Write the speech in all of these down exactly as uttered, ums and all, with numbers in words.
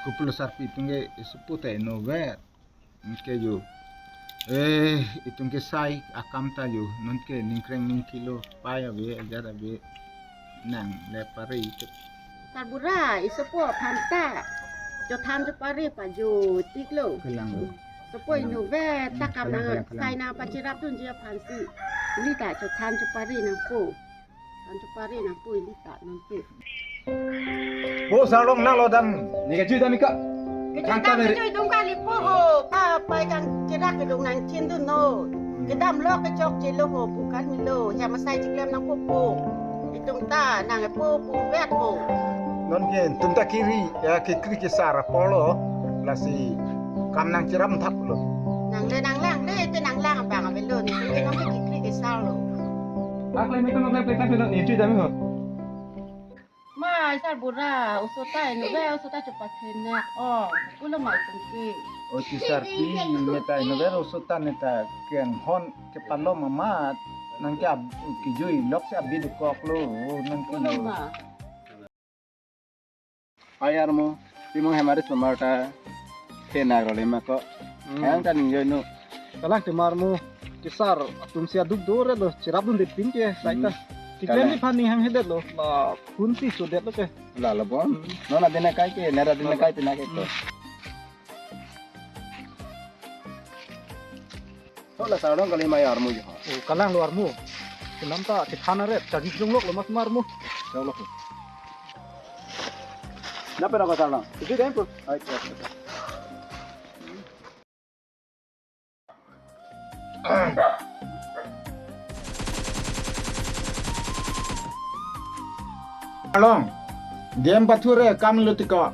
Kopilo sarpi, itum ke isopo ta inutvet. Anke jo. Eh, itum ke sai akam ta jo. Non ke ningkreng ningkilo, pai ave, ajat ave. Nang le pare itu. Sarbura, isopo aphan ta chothan chopare pa jo tiklo. Kalang. Sopo inutvet ta kam, kalang, kalang, kalang, sai nangpacherapdunji aphansi. Ili ta chothan chopare nangpo. Than chopare nangpo ili ta nonke. O Sarlong, nanglo dam. Ne kejui dam ik ka. Kejui dam, kejui dam kali po ho. Pa, pai kangcherap kedong nangchindunnon. Hmm. Kedamlo kechokchelo ho, bukan milo. Hem asai chiklem nangpo po. Itum ta nang-epo pungvet ho. Non ke itum ta kiri, ya, kekri kesar apor lo. Lasi kam nangcherap thaplo. Nang le nanglang le, te nanglang abang avelo. Nelitum ke non ke kekri kesar lo. Aklem itum aklem klem klem ne kejui dam ho. Ma, sarbura, oso ta inutvet, oso ta chepathe nang. O, pulo ma itum ke. O, ti sarpi, ne ta inutvet, oso ta ne ta kenghon kepalom amat, nang ke ab-, kejui lok si abidi koklo, nang ke. Pulo ma. Ayar mo, timung hemari somar ta, kena role ma ko. Hmm. Ayang ta ningjoinu. Kalang timar mo, kesar atum si aduk dore lo, cherapdunde pin ke, sai ta. Hmm. Chiklem, kalang, ni phan ning hang hedet lo, la phone si chodet lo ke. La lo bon. Hmm. Non adin akai ke, nera adin akai pina ke to. Hmm. Ho la Sarlong kali ma armu jo. O, kalang lo armu. Kenam ta kethan aret, kagi jonglok lo mas ma armu. Jonglok. Na pera ko Sarlong? Itu deh, Bro. Ai, ya, ya. Along, game pathure kam lo tiko.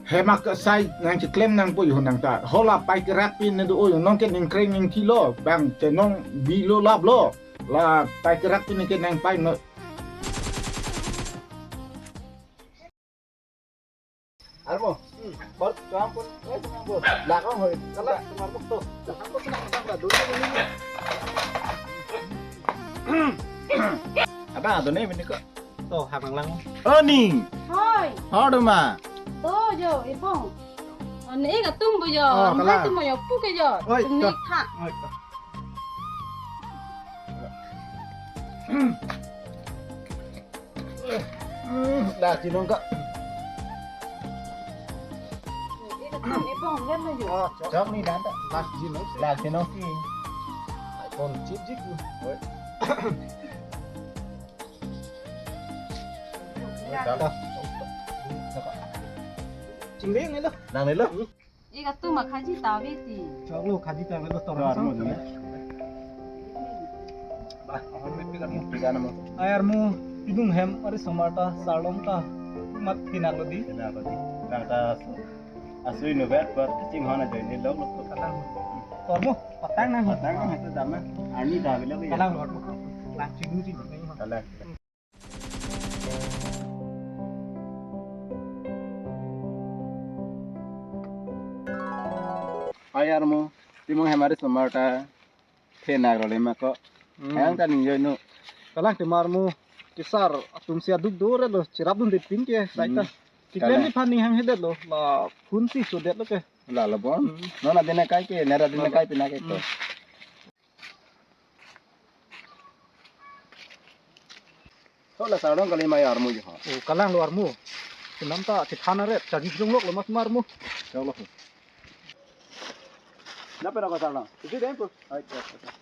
Hem asai nangchiklem nangpo jo nang ta. Ho la pai kerap pin ne do o, nonke ningkreng ningkilo, bang chenong bilo laplo. La pai kerap pin ke nangpai no. Armo. Hmm. Bor, kampun, eh, kampun. Lakang hoi. Kala, kampun to. Kampun senang, kampun, dulu, dulu. Abang, ado ne, bini ko. To, hak nanglang. O, ning. Hoi. Hor do ma. To, jo, ipong. O, ne, ik atum bo jo. O, kala. Mai tum mo jo, pu ke jo. Oi, tum ne to. Tha. Oi, to. Dak chinong ka. Ini pong kan lagi. Ah, chok ni dan ta. Dak chinong si. Dak chinong si. Ai pon chip jik. Oi. Ya. Dak. Chingling ni lo. Nang ni lo. Ik atum ma khaji ta ave ti. Choklo khaji ta ave lo tor. Tor so. Mo dun. Bah, ahon me pikan mo pikan mo. Ayar mo, timung hem ari somar ta Sarlong ta mat pinak lo di. Pinak lo di. Nang ta asui no bet bat chinghon ajoine lok lok to. Kalang. Tor mo, patang nang. Patang nang hatu dama. Ani da bilo ya. Kalang lo. Lang chingnu chingnu. Kalang. Ayar mo, timung hem ari somar ta, thenak role ma ko. Hmm. Ayang ta ningjoinu. Kalang timar mo, kesar atum si aduk dore lo, cherapdunde pin ke, sai ta. Hmm. Chiklem, kalang, ni phan ning hang hedet lo, la phone si chodet lo ke. La lo bon. Hmm. Non adin akai ke, nera adin akai pina ke to. Hmm. Ho la Sarlong kali ma armu jo. O, kalang lo armu. Kenam ta kethan aret, kagi jonglok lo mas ma armu. Jonglok. Na pera ko Sarlong? Itu deh, Bro. Ai, ya, ya.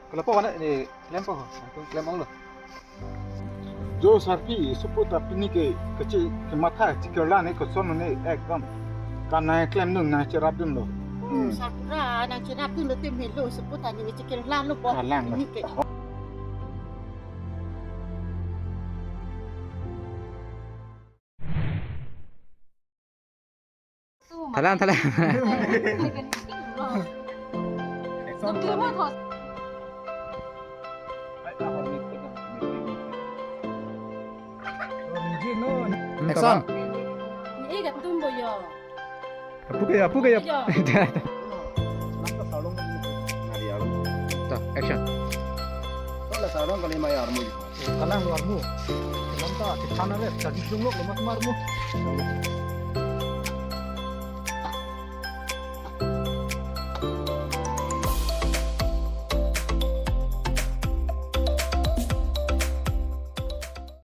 Kelapo mana ni? Klempo, klem ong lo. Jo sarpi, sopo ta pini ke, kecil ke matha, chikirla ne koson ne ekdom. Kam nangklemdun, nangcherapdun lo. Hmm, sarbura, nangcherapdun lo te melo, sopo ta ne chikirla lo po. Kalang. Pini ke. Thalang, thalang. Action. Ni ik atum bo jo. Apu ke, apu ke. Jo. Action. Wala sarong kali mai armu. Kalang lo armu. Lam ta, kita na le, tadi jong lo, lemak mar mu.